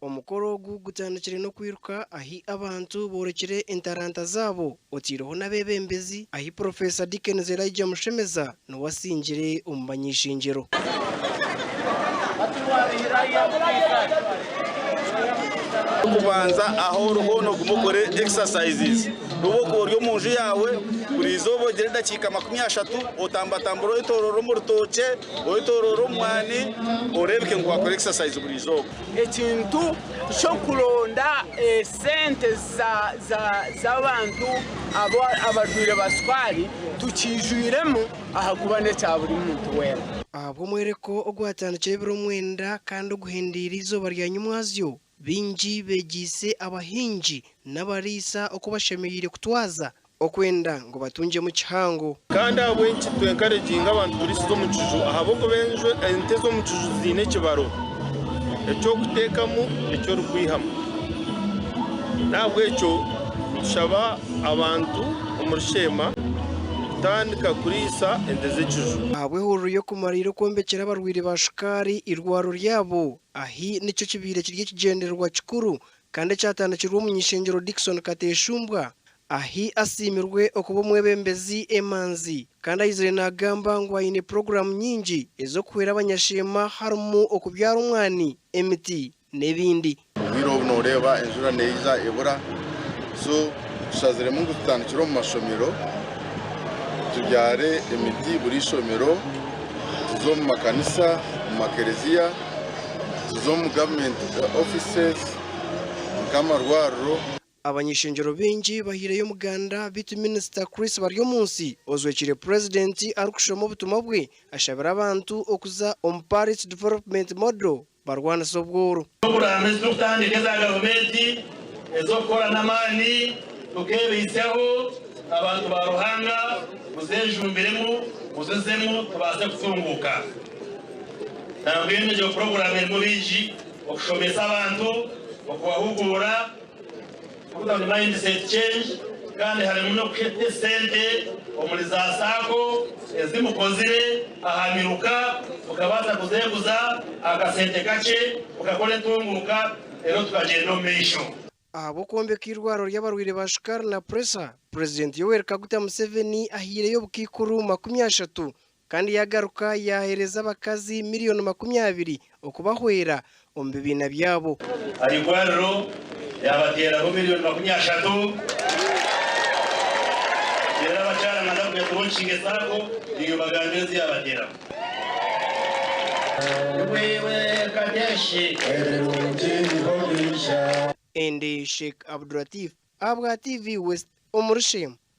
Omukoro ogu gutandikire n'okwiruka ahi abantu boorekire entaranta zaabo otaireho n'abeebembezi ahi Purofeesa Dickens Elijah Mushemeza niwe asingire omu bany'eishengyero. Okubanza ahu ori hoona ogume okore exercises. Nobu okuba ori omu nju yaawe, buri izooba ogire edakiika 30 otambatambure oyetoorore omu rutookye, oyetoorore omu mwani, oreebeke ngu waakora exercise buri izooba. Ekintu ky'okuronda esente z'abantu abarwaire ba sukaari tukiijwiremu ahakuba n'ekya buri muntu weena. Ahabw'omworeko ogwatandikire ebiro mwenda kandi oguhendeire eizooba rya nyimwazyo, baingi beegyeise abahingi n'abariisa oku bashemereire kutwaza okwenda ngu batungyemu kihango. Kandi ahabw'enki twenkareginga abantu kuriisiza omu kiju? Ahabw'okuba enju ente ez'omu kiju ziine ekibaro eky'okuteekamu eki orikwihamu. N'ahabw'ekyo nitushaba abantu omuri Sheema kutandika kuriisa ente z'ekiju. Ahabw'ehururu y'okumariira okwombekyera abarwaire ba shukaari eirwariro ryabo, ahi nikyo kibaire kiri ekigyendererwa kikuru kandi ekyatandikirwe omuny'ishengyero Dickson Kateshumbwa, ahi asiimirwe okuba omwebembezi emanzi kandi aizire naagamba ngu aine puroguraamu nyingi ez'okuhwera abanyasheema harimu okubyara omwani, emiti n'ebindi. Obwire obu nooreeba enjura neija ebura so tushaziremu ngu tutandikire omu mashomero tubyare emiti buri ishomero, tuze omu makanisa, omu makereziya, tuze omu gavumenti offices nk'amarwariro. Abany'ishengyero baingi bahaireyo omuganda beitu Minisita Chris Baryomunsi ozwekire Purezidenti arikushoma obutumwa bwe ashabire abantu okuza omu Parish Development Model barwanise obworo. Puroguraamu ezi turikutandika eza gavumenti ez'okukora n'amaani tukeebaisaho abantu ba Ruhanga muzeejumbiremu muzizemu tubaase kutunguuka. Nambwenu egyo puroguraamu erimu bingi, okushomesa abantu, okubahuguura, Kuruga ngu mindset change kandi harimu n'okuheta esente omuri za sacco ezi mukozire aha miruka mukabaasa kuzeeguza akasente kakye mukakora entunguuka reero tukagyenda omu maisho. Ahabw'okwombeka eirwariro ry'abarwaire ba shukaari na puresha, Purezidenti Yoweri Kaguta Museveni ahaireyo obukaikuru 30 kandi yaagaruka yaaheereza abakazi miriyoni 20 okubahwera omu bibiina byabo. Aha irwariro yaabateeraho miriyoni 30 reero abakyara naza kugira turonkinge sacco niiwe bagambire ezi yaabateeraho. Iwe Kadeshi. Ende Sheikh Abdulatif ahabwa TV West omuri Sheema.